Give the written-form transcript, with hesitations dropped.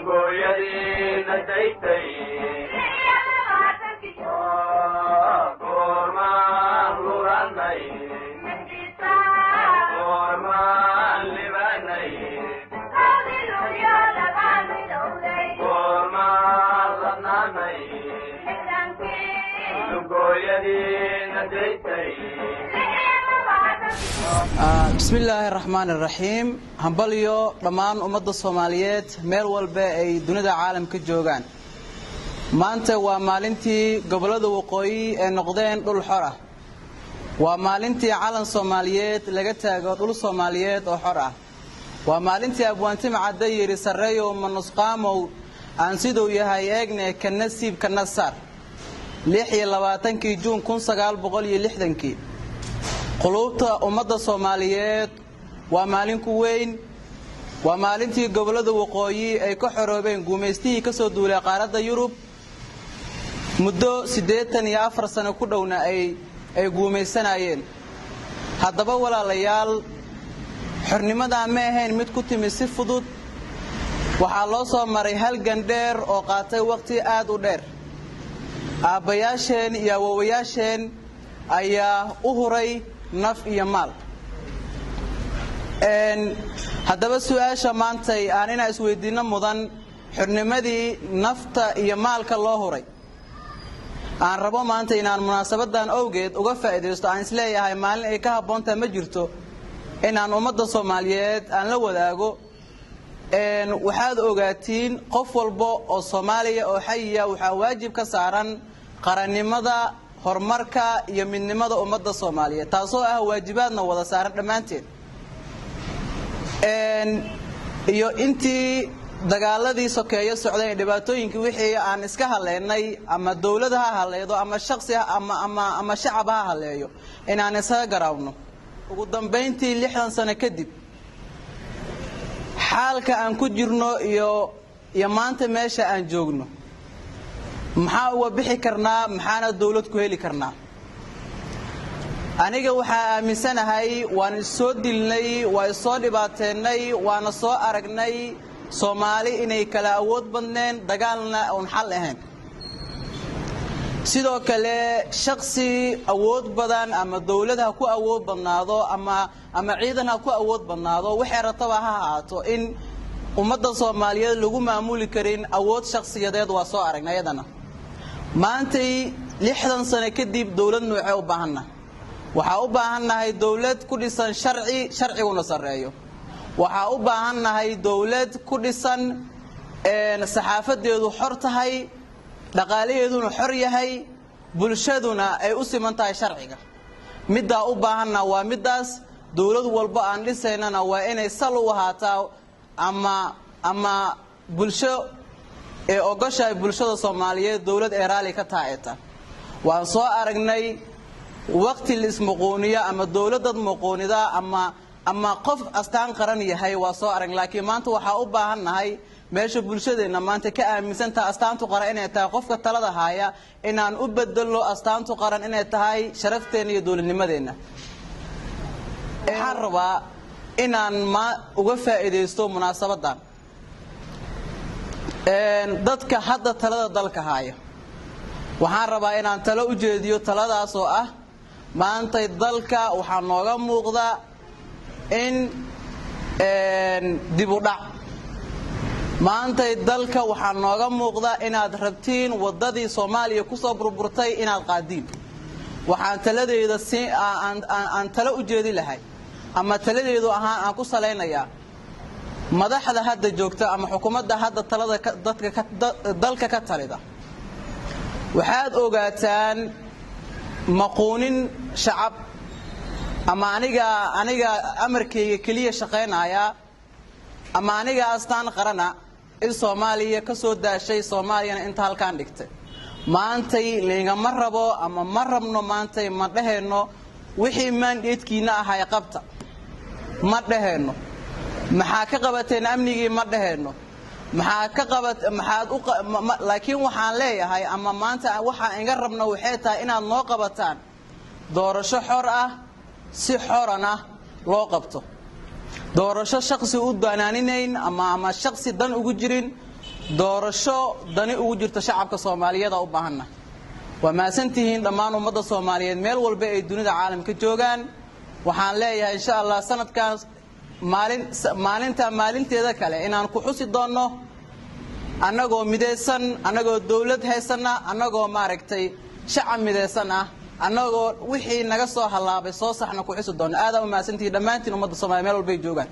Lugooyadiina daytay, goormaan luranay, goormaan libanay, goormaan ladnaanay? Lugooyadiina daytay. Bismi illaahi araxmaan iraxiim. Hambalyo dhammaan ummadda Soomaaliyeed meel walba ay dunida caalamka joogaan. Maanta waa maalintii gobollada waqooyi ee noqdeen dhul xor ah. Waa maalintii calan Soomaaliyeed laga taago dhul Soomaaliyeed oo xor ah. Waa maalintii Abwaan Timacadde yidhi: "Sarreeyow ma nusqaamow, aan siduu yahay eegne, kana siib kana saar." 26-kii Juun 1960-kii quluubta ummadda Soomaaliyeed waa maalin ku weyn. Waa maalintii gobollada waqooyi ay ka xoroobeen gumaystihii ka soo duulay qaaradda Yurub, muddo 84 sano ku dhowna ay guumaysanayeen. Haddaba walaalayaal, xornimadaa ma ahayn mid ku timi si fudud. Waxaa loo soo maray halgan dheer oo qaatay wakhti aad u dheer. Aabbayaasheen iyo awowayaasheen ayaa u huray naf iyo maal. Haddaba su-aasha maantay aan inaa isweydiinno mudan: xornimadii nafta iyo maalka loo huray, aan rabo maanta inaan munaasabadan owgeed uga faa'iidaysto, aan isleeyahay maalin ay ka habboontaha ma jirto inaan ummadda Soomaaliyeed aan la wadaago. Waxaad ogaatiin, qof walba oo Soomaaliya oo xayiya waxaa waajib ka saaran qarannimada, horumarka iyo midnimada ummadda Soomaaliyeed, taasoo ah waajibaadna wada saaran dhammaanteed. Iyo intii dagaaladii sokeeyo socday ee dhibaatooyinkii wixii aan iska haleynay, ama dawlad ha haleedo ama shaksi ama shacab ha haleeyo, inaan isaga garaawno. Ugu dambayntii, 60 sano kadib, xaalka aan ku jirno iyo maanta meesha aan joogno, maxaa uga bixi karnaa? Maxaana dawlad ku heli karnaa? Aniga waxaa aaminsanahay, waan issoo dilnay, waa issoo dhibaateennay, waana soo aragnay Soomaali inay kala awood badneen, dagaalna uun xal ahayn. Sidoo kale, shaksi awood badan ama dawlad ha ku awood badnaado ama ciidan ha ku awood badnaado, waxay rataba ha ahaato, in ummadda Soomaaliyeed lagu maamuli karin awood shakhsiyadeed, waa soo aragnay ayadana. Maantay 60 sano kadib, dawlad noocee u baahanna? Waxaa u baahannahay dawlad ku dhisan sharci, sharciguna sarreeyo. Waxaa u baahannahay dawlad ku dhisan saxaafadeedu xor tahay, dhaqaalaheeduna xor yahay, bulshaduna ay u siman tahay sharciga. Middaa u baahanna waa middaas. Dawlad walba aan dhisaynana waa inay sal u ahaataa ama bulsho ee ogoshahay bulshada Soomaaliyeed, dawlad ee raalli ka taha ee ta. Waan soo aragnay waqti la ismuquuniyo ama dawladad muquunida ama qof astaan qaran yahay, waa soo arag. Laakiin maanta waxaa u baahan nahay meesha bulshadeenna maanta ka aaminsantaha astaantu qaran inay tahay qofka talada haaya, inaan u bedelno astaantu qaran inay tahay sharafteenna iyo dowladnimadeenna. Waxaan rabaa inaan ma uga faa'iidaysto munaasabaddan dadka hadda talada dalka haaya. Waxaan rabaa inaan talo u jeediyo, taladaas oo ah: maantay dalka waxaa nooga muuqda in dib u dhac. Maantay dalka waxaa nooga muuqda inaad rabtiin waddadii Soomaaliya kusoo burburtay inaad qaadiin. Waxaan taladeeda si aan talo u jeedi lahay ama taladeedu ahaan aan ku salaynayaa madaxda hadda joogta ama xukuumadda hadda talada dadka dalka ka talida: waxaad ogaataan, maquunin shacab ama aniga amarkayga keliya shaqaynaya ama aniga astaan qarana in Soomaaliya ka soo daashay, Soomaaliyana inta halkaan dhigtay. Maantay laygama rabo ama ma rabno. Maantay ma dhahayno wixii mandate-kiina ahay qabta, ma dhahayno maxaa ka qabateen amnigii, ma dhahayno maxaa ka qabat maxaad u. Laakiin waxaan leeyahay ama maanta waxaan iga rabno waxay tahay inaad noo qabataan doorasho xor ah, si xoran ah loo qabto doorasho, shaksi u danaaninayn ama shaksi dan ugu jirin. Doorasho dani ugu jirto shacabka Soomaaliyeed u baahanna. Waa mahadsantihiin dhammaan ummadda Soomaaliyeed meel walba ay dunida caalamka joogaan. Waxaan leeyahay, insha Allah, sanadkan maalin maalinta maalinteeda kale inaan ku xusi doonno annagoo midaysan, annagoo dawlad haysana, annagoo maaragtay shacab midaysan ah, annagoo wixii naga soo hallaabay soo saxna ku xusi doonno. Aadaa u mahadsantihiin dhammaantiin ummadda Soomaaliya meel walbay joogaan.